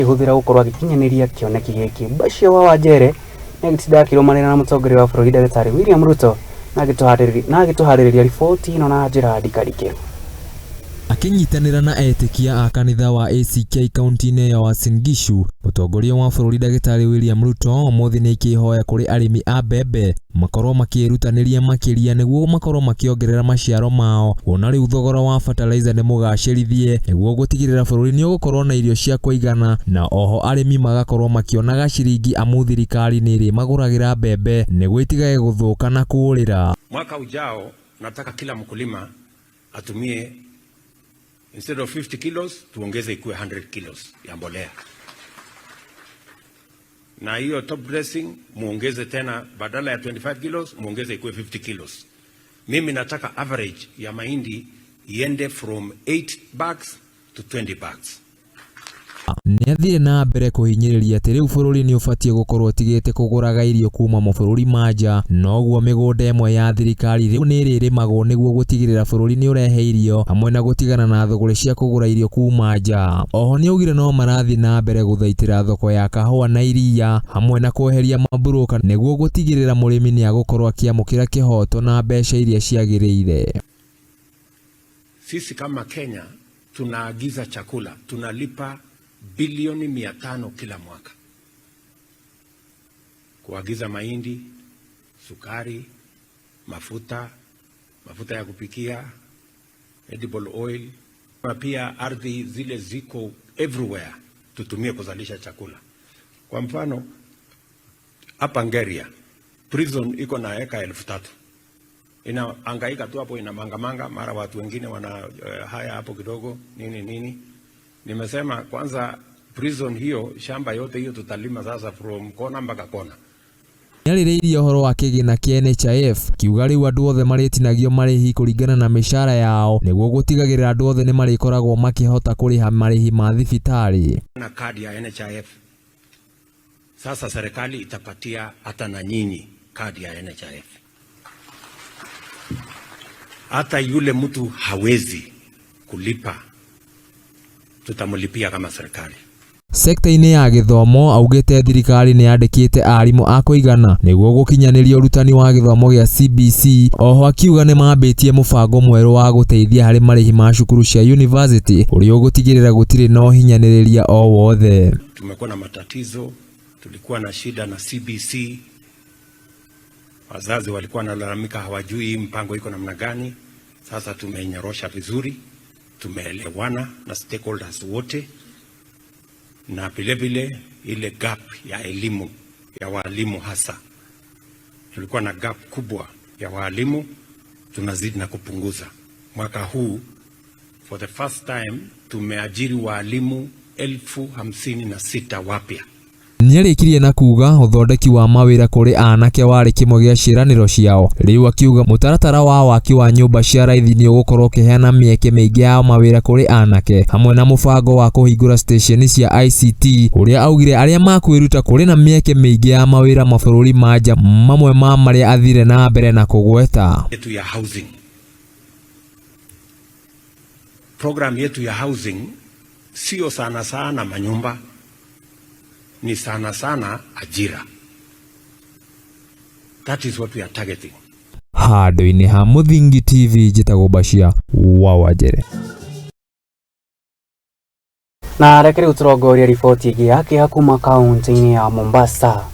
Akĩhũthĩra gũkorwo agĩkinyanĩria kĩoneki gĩkĩ. Bashir wa Wanjere nĩ agĩtinda akĩrũmanĩra na mũtongoria wa bũrũri ndagĩtarĩ William Ruto na agĩtũharĩrĩria riboti ĩno na njĩra ndikarikĩru. Akĩnyitanĩra na etĩkia a kanitha wa ACK kaunti-inĩ ya Uasin Gishu, mũtongoria wa bũrũri ndagĩtarĩ William Ruto ũmũthĩ nĩ aikie ihoya kũrĩ arĩmi a mbembe makorwo makĩĩrutanĩria makĩria nĩguo makorwo makĩongerera maciaro mao, kuona rĩu thogora wa fertilizer nĩ mũgacĩrithie nĩguo gũtigĩrĩra bũrũri nĩ ũgũkorwo na irio cia kũigana, na oho arĩmi magakorwo makĩonaga ciringi amu thirikari nĩ ĩrĩmagũragĩra mbembe nĩguo itigage gũthũka na kũũrĩra. Mwaka ujao nataka kila mkulima atumie, instead of 50 kilos, tuongeze ikuwe 100 kilos ya mbolea, na hiyo top dressing muongeze tena, badala ya 25 kilos muongeze ikuwe 50 kilos. Mimi nataka average ya mahindi iende from 8 bags to 20 bags. Nĩ athire na mbere kũhinyĩrĩria atĩ rĩu bũrũri nĩ ũbatiĩ gũkorwo ũtigĩte kũgũraga irio kuma mabũrũri ma nja, noguo mĩgũnda ĩmwe ya thirikari rĩu nĩ ĩrĩrĩmagwo nĩguo gũtigĩrĩra bũrũri nĩ ũrehe irio hamwe na gũtigana na thũgũrĩ cia kũgũra irio kuma nja. Oho nĩ augire no marathiĩ na mbere gũthaitĩra thoko ya kahũa na iria hamwe na kweheria maburũka nĩguo gũtigĩrĩra mũrĩmi nĩ agũkorwo akĩamũkĩra kĩhoto na mbeca iria ciagĩrĩire. Sisi kama Kenya tunaagiza chakula, tunalipa bilioni 500 kila mwaka kuagiza mahindi, sukari, mafuta, mafuta ya kupikia, edible oil, na pia ardhi zile ziko everywhere tutumie kuzalisha chakula. Kwa mfano hapa Ngeria prison iko na eka 3000, inahangaika tu hapo, ina mangamanga, mara watu wengine wana haya hapo kidogo nini nini. Nimesema kwanza prison hiyo, shamba yote hiyo tutalima sasa from kona mpaka kona. Nĩarĩrĩirie ũhoro wa kĩgĩna kĩa NHIF, kiuga rĩu andũ othe marĩtinagio marĩhi kũringana na mĩcara yao nĩguo gũtigagĩrĩra andũ othe nĩmarĩkoragwo makĩhota kũrĩha marĩhi ma thibitarĩ. Na kadi ya NHIF. Sasa serikali itapatia hata na nyinyi kadi ya NHIF. Hata yule mtu hawezi kulipa, tutamlipia kama serikali. Sekta-inĩ ya gĩthomo, augĩte thirikari nĩ yandĩkĩte arimũ a kũigana nĩguo gũkinyanĩria ũrutani wa gĩthomo gĩa CBC. Oho akiuga nĩ mambĩtie mũbango mwerũ wa gũteithia harĩ marĩhi ma cukuru cia university ũrĩa ũgũtigĩrĩra gũtirĩ na ũhinyanĩrĩria o wothe. Tumekuwa na matatizo, tulikuwa na shida na CBC. Wazazi walikuwa wanalalamika hawajui hii mpango iko namna gani. Sasa tumenyorosha vizuri, tumeelewana na stakeholders wote, na vile vile ile gap ya elimu ya walimu hasa, tulikuwa na gap kubwa ya walimu, tunazidi na kupunguza. Mwaka huu for the first time tumeajiri walimu 56,000 wapya. Nĩarĩkirie na kuga ũthondeki wa mawĩra kũrĩ anake warĩ kĩmwe gĩa ciĩranĩro ciao. Rĩu akiuga mũtaratara wa waki wa nyũmba cia raithi nĩ ũgũkorwo ũkĩheana mĩeke mĩingĩ ya mawĩra kũrĩ anake hamwe na mũbango wa kũhingũra stesheni cia ICT, ũrĩa augire arĩa makwĩruta kũrĩ na mĩeke mĩingĩ ya mawĩra mabũrũri ma nja, mamwe ma marĩa athire na mbere na kũgweta. Yetu ya housing. Program yetu ya housing sio sana sana manyumba, ni sana sana ajira. That is what we are targeting. Handũ-inĩ ha Mũthingi TV, njĩtagwo Bashir wa Wanjere. Na reke rĩu tũrongorie riboti ĩngĩ ya kĩeha kuma kaunti-inĩ ya Mombasa.